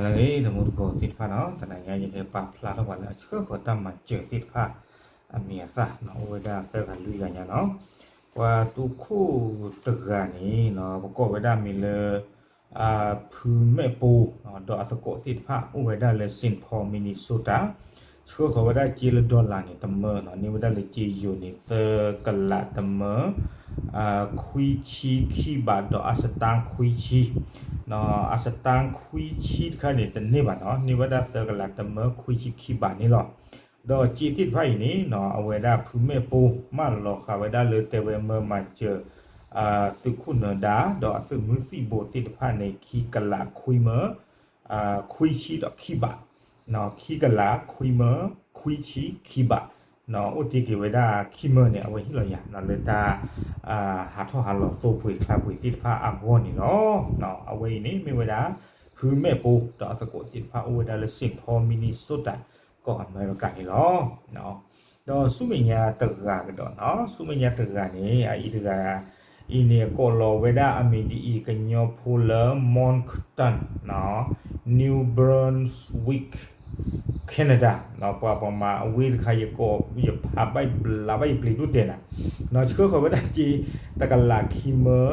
လၢအဂ့ၤ တမူတကိးသ့ၣ်တဖၣ်နီၤ, တနၤညါယကပာ်ဖျါထီၣ်ပှၤလၢအဆှၢဃီၤတၢ်မၤစၢၤသ့ၣ်တဖၣ် အမံၤအသၣ်နီၤ, အိၣ်ဝဲဒၣ်သၢဂၤလွံၢ်ဂၤညါနီၤ. ပှၤတိခိၣ်တဂၤန့ၣ်နီၤ, ပကိးဝဲဒၣ်မံၤလၢ ဖုမဲာ်ပိ, ဒီးအသကိးသ့ၣ်တဖၣ် အိၣ်ဝဲဒၣ်လၢ Saint Paul Minnesota, ဆှၢဃီၤဝဲဒၣ်စ့လၢ dollar န့ၣ် တမၢနီၤ, န့ၢ်ဝဲဒၣ်လၢစ့ယိၤန့ၣ် သၢကလးတမၢ ခွံဆံခံဘး ဒီးအစတါခွံဆံ, အစတါခွံဆံတခါန့ၣ် တန့ၢ်ဘၣ်နီၤ, န့ၢ်ဝဲဒၣ်သၢကလးတမၢခွံဆံခံဘးန့ၣ်လီၤ. ဒီးစ့သ့ၣ်တဖၣ်အံၤန့ၣ်နီၤ, အဝဲဒၣ်ဖုမဲာ်ပိ မၢလီၤဃာ်ဝဲဒၣ်လၢတဲဝဲမၢမၤစၢၤ သုးခိၣ်နၢၤဒါ ဒီးအသုးမုၢ်သံၣ်ဘိသ့ၣ်တဖၣ်န့ၣ် ခံကလးခွံမၢ ခွံဆံဒီးခံဘး, ခံကလးခွံမၢခွံဆံခံဘး, အိၣ်တ့ၢ်က့ၤဝဲဒၣ်ခံမၢန့ၣ် အဝဲဟ့ၣ်လီၤယၤနီၤ လၢတၢ် ဟးထီၣ်ဟးလီၤသိဖိကျါဖိသ့ၣ်တဖၣ်အဂီၢ်န့ၣ်လီၤ. အဝဲအံၤန့ၣ် မ့ၢ်ဝဲဒၣ် ဖုမဲာ်ပိ ဒီးအသကိးသ့ၣ်တဖၣ် အိၣ်ဝဲဒၣ်လၢ Saint Paul Minnesota ကီၢ်အမဲရကၤန့ၣ်လီၤ. ဒီးဆူမဲာ်ညါတဂၤကဒီးနီၤ, ဆူမဲာ်ညါတဂၤန့ၣ် အအံၤတဂၤအံၤန့ၣ် ကိးလီၤဝဲဒၣ်အမံၤဒ်အံၤ ကညီဖိလၢ Moncton, New Brunswick, Canada, ပှၤပှၤမၤအဝ့ၢ်တခါ ယကိးယဖးဘၣ်ယဘျးဘၣ်ယပျံၤဒိၣ်တဲနၤ, ဆှၢဃီၤဝဲဒၣ်စ့ တကလးခံမၢ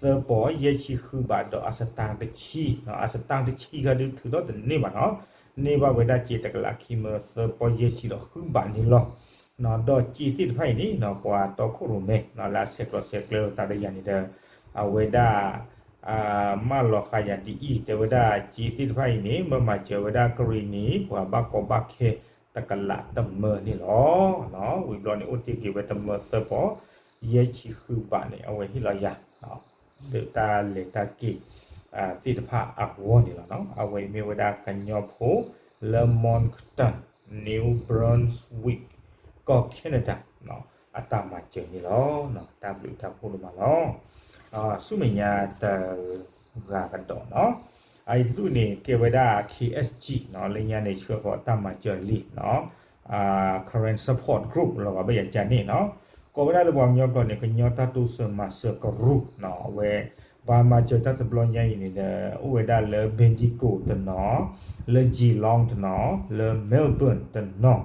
သၢပီၤယဲၢ်ဆံဃုဘး ဒီးအစတါတဆံ, အစတါတဆံခါဒုးထုးထီၣ်တန့ၢ်ဘၣ်နီၤ, န့ၢ်ဘၣ်ဝဲဒၣ်စ့တကလးခံမၢ သၢပီၤယဲၢ်ဆံဒီးဃုဘးန့ၣ်လီၤ. ဒီးစ့သ့ၣ်တဖၣ်အံၤန့ၣ် ပှၤတီခိၣ်ရိၣ်မဲ လၢအဆဲးကျိးဆဲးကျၢသးဒီးယၤန့ၣ်ဒီး အဝဲဒၣ် မၢလီၤဃာ်ယၤဒ်အံၤ တဲဝဲဒၣ်စ့သ့ၣ်တဖၣ်အံၤန့ၣ် မၢမၤစၢၤဝဲဒၣ်ကရံၣ်နံၤ ပှၤဘၣ်ကီဘၣ်ခဲ တကလးတမၢန့ၣ်လီၤ. ဝံၤဘျီန့ၣ် အိၣ်တ့ၢ်က့ၤဝဲတမၢသၢပီၤ ယဲၢ်ဆံဃုဘးန့ၣ် အဝဲဟ့ၣ်လီၤယၤ လၢတၢ်လဲၤတၢ်က့ၤ သ့ၣ်တဖၣ်အဂီၢ်န့ၣ်လီၤ. အဝဲအံၤမ့ၢ်ဝဲဒၣ်ကညီဖိလၢ Moncton, New Brunswick, ကီၢ် Canada အတၢ်မၤစၢၤန့ၣ်လီၤ. တၢ်ဘျုးတၢ်ဖှိၣ်ဒိၣ်မးလီၤ. ဆူမဲာ်ညါတဂၤကဒီးနီၤ, အအံၤတဒူၣ်န့ၣ် ကဲဝဲဒၣ် KSG နီၤ, လၢညါန့ၣ် ဆှၢဃီၤတၢ်မၤစၢၤလံ Karen Support Group လီၤဂာ်ဘၣ်ယၤကန့ၣ်နီၤ, ကိးဝဲဒၣ်လၢပှၤကညီကျိာ်န့ၣ် ကညီတၢ်တိစၢၤမၤစၢၤကရူၢ်နီၤ, အဝဲ ပှၤမၤစၢၤတၢ်တဘျီညါအံၤန့ၣ်ဒီး အိၣ်ဝဲဒၣ်လၢ Bendigo တနီၤ, လၢ Geelong တနီၤ, လၢ Melbourne တနီၤ,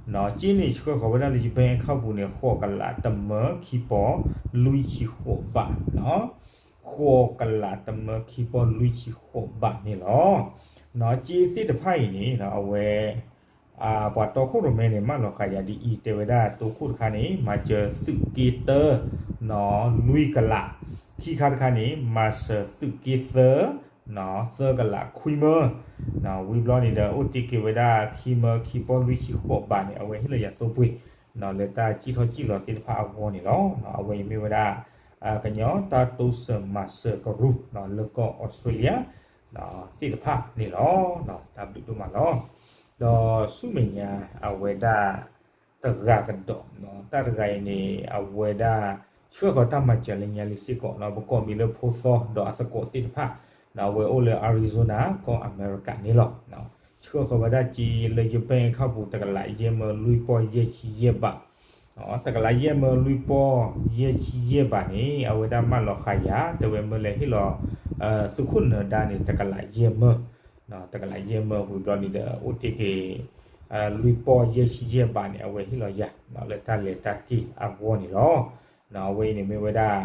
စ့န့ၣ်ဆှၢဃီၤဝဲဒၣ်လၢယ bank account ပူၤန့ၣ် ဃိးကလးတမၢခံပီၤလွံၢ်ဆံဃိးဘးနီၤ, ဃိးကလးတမၢခံပီၤလွံၢ်ဆံဃိးဘးန့ၣ်လီၤ. စ့သ့ၣ်တဖၣ်အံၤန့ၣ် အဝဲ ပှၤတီခိၣ်ရိၣ်မဲန့ၣ် မၢလီၤဃာ်ယၤဒ်အံၤ တဲဝဲဒၣ်တိခိၣ်တခါန့ၣ် မၤစၢၤသုးက့တၢ လွံၢ်ကလး, ခံခါတခါန့ၣ် မၤစၢၤသုးက့သၢ သၢကလးခွံမၢ, ဝံၤဘျီန့ၣ်ဒီး အိၣ်တ့ၢ်က့ၤဝဲဒၣ်ခံမၢခံပီၤလွံၢ်ဆံဃိးဘးန့ၣ် အဝဲဟ့ၣ်လီၤယၤသိပှ့ၤ လၢတၢ်စံၣ်ထီၣ်စံၣ်လီၤသ့ၣ်တဖၣ်အဂီၢ်န့ၣ်လီၤ. အဝဲအံၤမ့ၢ်ဝဲဒၣ် ကညီတၢ်တိစၢၤမၤစၢၤကရူၢ် လၢကီၢ်အီစထြ့လယါ သ့ၣ်တဖၣ်န့ၣ်လီၤ. တၢ်ဘျုးဒိၣ်မးလီၤ. ဒီးဆူမဲာ်ညါအဝဲဒၣ် တဂၤကဒီး, တၢ်တဂၤအံၤန့ၣ် အဝဲဒၣ် ဆှၢဃီၤတၢ်မၤစၢၤလၢညါလံစ့ၢ်ကီး, ပကိးမံၤလၢဖိသီဒီးအသကိးသ့ၣ်တဖၣ်, အဝဲအိၣ်လၢ Arizona ကီၢ်အမဲရကၤန့ၣ်လီၤ. ဆှၢဃီၤဝဲဒၣ်စ့လၢယ bank account ပူၤ တကလးယဲၢ်မၢလွံၢ်ပီၢ်ယဲၢ်ဆံယဲၢ်ဘး တကလးယဲၢ်မၢလွံၢ်ပီၢ်ယဲၢ်ဆံယဲၢ်ဘးန့ၣ် အဝဲဒၣ်မၢလီၤဃာ်ယၤ တဲဝဲမၢလဲၤဟ့ၣ်လီၤ သုးခိၣ်နၢၤဒါန့ၣ် တကလးယဲၢ်မၢ, တကလးယဲၢ်မၢဝံၤဘျီန့ၣ်ဒီး အိၣ်တ့ၢ်က့ၤ လွံၢ်ပီၢ်ယဲၢ်ဆံယဲၢ်ဘးန့ၣ် အဝဲဟ့ၣ်လီၤယၤ လၢတၢ်လဲၤတၢ်က့ၤအဂီၢ်န့ၣ်လီၤ. အဝဲအံၤန့ၣ်မ့ၢ်ဝဲဒၣ်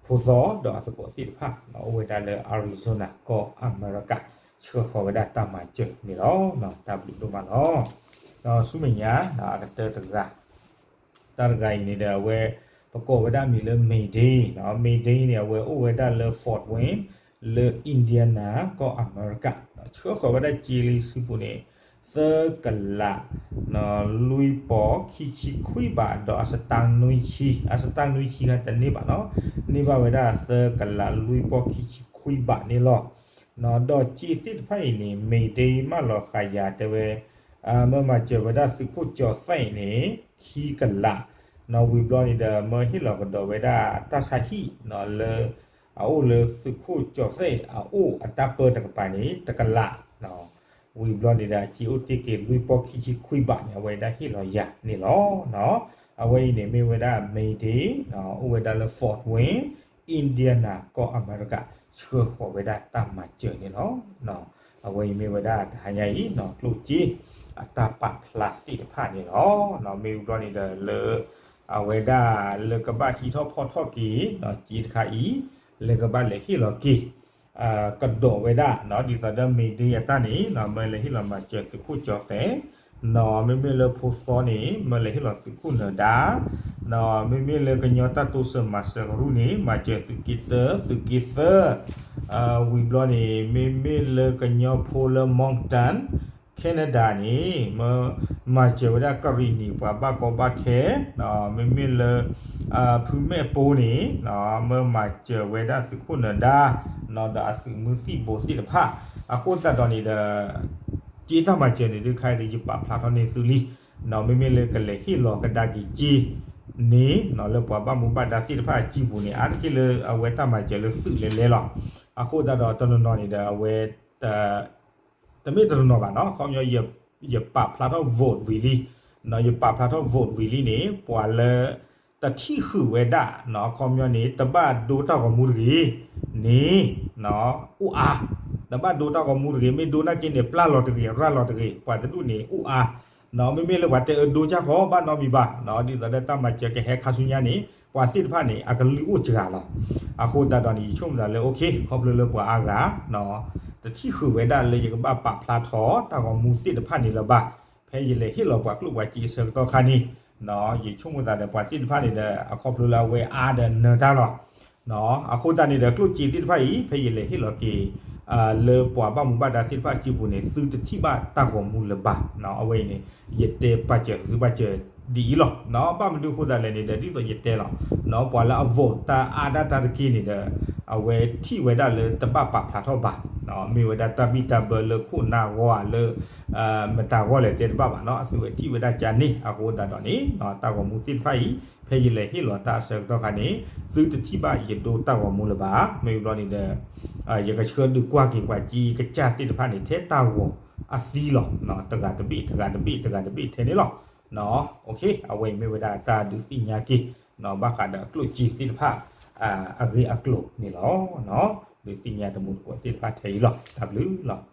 ဖိသီဒီးအသကိးသ့ၣ်တဖၣ် အိၣ်ဝဲဒၣ်လၢ Arizona ကီၢ်အမဲရကၤ ဆှၢဃီၤဝဲဒၣ်တၢ်မၤစၢၤန့ၣ်လီၤ. တၢ်ဘျုးဒိၣ်မးလီၤ. ဒီးဆူမဲာ်ညါ အကတၢၢ်တဂၤ တၢ်တဂၤအံၤန့ၣ်ဒီး အဝဲ ပကိးဝဲဒၣ်မံၤလၢ Mayday နီၤ, Mayday န့ၣ် အဝဲအိၣ်ဝဲဒၣ်လၢ Fort Wayne လၢ Indiana ကီၢ်အမဲရကၤ, ဆှၢဃီၤဝဲဒၣ်စ့လံစုပူၤန့ၣ် သၢကလး လွံၢ်ပီၢ်ခံဆံခွံဘး ဒီးအစတါနွံဆံ, အစတါနွံဆံခါတန့ၢ်ဘၣ်နီၤ, န့ၢ်ဘၣ်ဝဲဒၣ်သၢကလးလွံၢ်ပီၢ်ခံဆံခွံဘးန့ၣ်လီၤ. ဒီးစ့သ့ၣ်တဖၣ်အံၤန့ၣ် Mayday မၢလီၤဃာ်ယၤတဲဝဲ မၢမၤစၢၤဝဲဒၣ်သုးခိၣ်ကၠီၤသဲးန့ၣ် ခံကလး, ဝံၤဘျီန့ၣ်ဒီး မၢဟ့ၣ်လီၤကဒီးဝဲဒၣ်တၢ်ဆါဟံၣ်လၢ အအိၣ်လၢသုးခိၣ်ကၠီၤသဲးအအိၣ်အတၢ်ပၢတကပၤန့ၣ် တကလး, ဝံၤဘျီန့ၣ်ဒီး စ့အိၣ်တ့ၢ်က့ၤလွံၢ်ပီၢ်ခံဆံခွံဘးန့ၣ် အဝဲဒၣ်ဟ့ၣ်လီၤယၤန့ၣ်လီၤ. အဝဲအံၤန့ၣ်မ့ၢ်ဝဲဒၣ် Mayday အိၣ်ဝဲဒၣ်လၢ Fort Wayne, Indiana ကီၢ်အမဲရကၤ ဆှၢဃီၤဝဲဒၣ်တၢ်မၤစၢၤန့ၣ်လီၤ. အဝဲအံၤမ့ၢ်ဝဲဒၣ်တဟါညါအံၤ ကျိၣ်စ့အတၢ်ပာ်ဖျါသ့ၣ်တဖၣ်န့ၣ်လီၤ. မ့ၢ်ဝံၤဘျီန့ၣ်ဒီးလၢ အဝဲဒၣ်လၢကဘၣ်ဟံးထီၣ်ဖီၣ်ထီၣ်က့ၤ စ့တခါအံၤ လၢကဘၣ်လဲၤဟ့ၣ်လီၤက့ၤ ကဒီးဝဲဒၣ် ဒ်သိးဒီးမ့ၢ်ဒ်အတၢ်န့ၣ် မ့ၢ်လဲၤဟ့ၣ်လီၤမၤစၢၤသုးခိၣ်ကၠီၤသဲး မ့မ့ၢ်လၢဖိသီန့ၣ် မ့ၢ်လဲၤဟ့ၣ်လီၤသုးခိၣ်နၢၤဒါ မ့မ့ၢ်လၢကညီတၢ်တိစၢၤမၤစၢၤကရူၢ်န့ၣ် မၤစၢၤသုးက့တၢ သုးက့သၢ ဝံၤဘျီန့ၣ် မ့မ့ၢ်လၢကညီဖိလၢ Moncton Canada န့ၣ် မ့ၢ်မၤစၢၤဝဲဒၣ်ကရံၣ်နံၣ်ပှၤဘၣ်ကီဘၣ်ခဲ မ့မ့ၢ်လၢ ဖုမဲၣ်ပိန့ၣ် မ့ၢ်မၤစၢၤဝဲဒၣ်သုးခိၣ်နၢၤဒါ ဒီးအသုးမုၢ်သံၣ်ဘိသ့ၣ်တဖၣ် အဃိသတးဒီးန့ၣ်ဒီး က့တၢ်မၤစၢၤန့ၣ်ဒုးခါအံၤဒီး ယပာ်ဖျါထီၣ်န့ၢ်သုလံ မ့မ့ၢ်လၢကလဲၤဟ့ၣ်လီၤကဒါက့ၤက့န့ၣ် လၢပှၤဘၣ်မူဘၣ်ဒါသ့ၣ်တဖၣ်အစုပူၤန့ၣ် အါတက့ၢ်လၢအဝဲတၢ်မၤစၢၤလၢသုးလဲၤလဲၤလီၤ. အဃိသတးဒီးတနီၤနီၤန့ၣ်ဒီး အဝဲ တမ့ၢ်တနီၤနီၤဘၣ်နီၤ အခီပညီ ယပာ်ဖျါထီၣ် vote ဝံၤလံ ယပာ်ဖျါထီၣ် vote ဝံၤလံန့ၣ် ပှၤလၢ တထံၣ်ဃုာ်ဝဲဒၣ် အခီပညီန့ၣ် တဘၣ်ဒိတၢ်ဂီၤမူတဂ့ၤန့ၣ် အိၣ်အါ, တဘၣ်ဒိတၢ်ဂီၤမူတဂ့ၤ မ့ၢ်ဒိနာ်က့န့ၣ် ပျၢ်လီၤတဂ့ၤ ရၤလီၤတဂ့ၤ ပှၤတဒူၣ်န့ၣ် အိၣ်အါ မ့မ့ၢ်လၢပှၤတဲအၢဒိကၢ်ဃီ ဘၣ်နီတမံၤဘၣ် ဒ်သိးဒီးတၢ်မၤစၢၤကဟဲခါဆူညါန့ၣ် ပှၤသ့ၣ်တဖၣ်န့ၣ် အကလုၢ်အိၣ်စှၤလီၤ. အဃိသတးဒီးန့ၣ် ယဆိကမိၣ်သးလၢ okay ခီဖျိလၢပှၤအါဂၤ တထံၣ်ဃုာ်ဝဲဒၣ်လၢယကဘၣ်ပာ်ဖျါထီၣ်တၢ်ဂီၤမူသ့ၣ်တဖၣ်န့ၣ်လၢၤဘၣ်, ဖဲယလဲၤဟ့ၣ်လီၤပှၤကျိၣ်ပှၤစ့အဆၢကတီၢ်ခါန့ၣ် ယဆိကမိၣ်သးဒီးပှၤသ့ၣ်တဖၣ်န့ၣ်ဒီး အခီဖျိလၢအဝဲအါဒီးနၢၤတၢ်လီၤ. အဃိသတးန့ၣ်ဒီး ကျိၣ်စ့သ့ၣ်တဖၣ်အံၤ ဖဲယလဲၤဟ့ၣ်လီၤက့ၤ လၢပှၤဘၣ်မူဘၣ်ဒါသ့ၣ်တဖၣ်အစုပူၤန့ၣ် သုတထံၣ်ဘၣ်တၢ်ဂီၤမူလၢၤဘၣ်. အဝဲအံၤန့ၣ် ယတဲပာ်စၢၤသုပာ်စၢၤဒ်အံၤလီၤ. ဘၣ်မနုၤအဃိသတးလဲၣ်န့ၣ်ဒီး ဒ်သိးယတဲလီၤ ပှၤလၢအ vote တၢ်အါဒၣ်တၢ်တက့ၢ်န့ၣ်ဒီး အဝဲထံၣ်ဝဲဒၣ်လၢတဘၣ်ပာ်ဖျါထီၣ်ဘၣ်, မ့ၢ်ဝဲဒၣ်တၢ်ဘံၣ်တၢ်ဘၢလၢခိၣ်နၢ်ဂီၢ်ဧါလၢ မတၤဂီၢ်လဲၣ်တဲတဘၣ်ဘၣ်နီၤ အသုဝဲထံၣ်ဝဲဒၣ်ကန့ၣ် အဃိသတးဒီးန့ၣ် တၢ်ဂီၤမူသ့ၣ်တဖၣ်အံၤ ဖဲယလဲၤဟ့ၣ်လီၤတၢ်အဆၢကတီၢ်ခါန့ၣ် သုတထံၣ်ဘၣ်ယဒိတၢ်ဂီၤမူလၢၤဘၣ်. မ့ၢ်ဘျီန့ၣ်ဒီး ယကဆှၢဒုးကွၢ်က့ၤပှၤစ့ကစၢ်သ့ၣ်တဖၣ်န့ၣ် ထဲတၢ်ဂီၤအသံလီၤ. တဂၤတဘ့ၣ် တဂၤတဘ့ၣ် တဂၤတဘ့ၣ်ထဲန့ၣ်လီၤ. အဝဲအံၤမ့ၢ်ဝဲဒၣ်တၢ်ဒုးသ့ၣ်ညါက့ၤ ဘၣ်ဃးဒီးကျိၣ်စ့သ့ၣ်တဖၣ် အဂ့ၢ်အကျိၤန့ၣ်လီၤ. ဒုးသ့ၣ်ညါတမူတကိးသ့ၣ်တဖၣ်ထဲအံၤလီၤ. တၢ်ဘျုးလီၤ.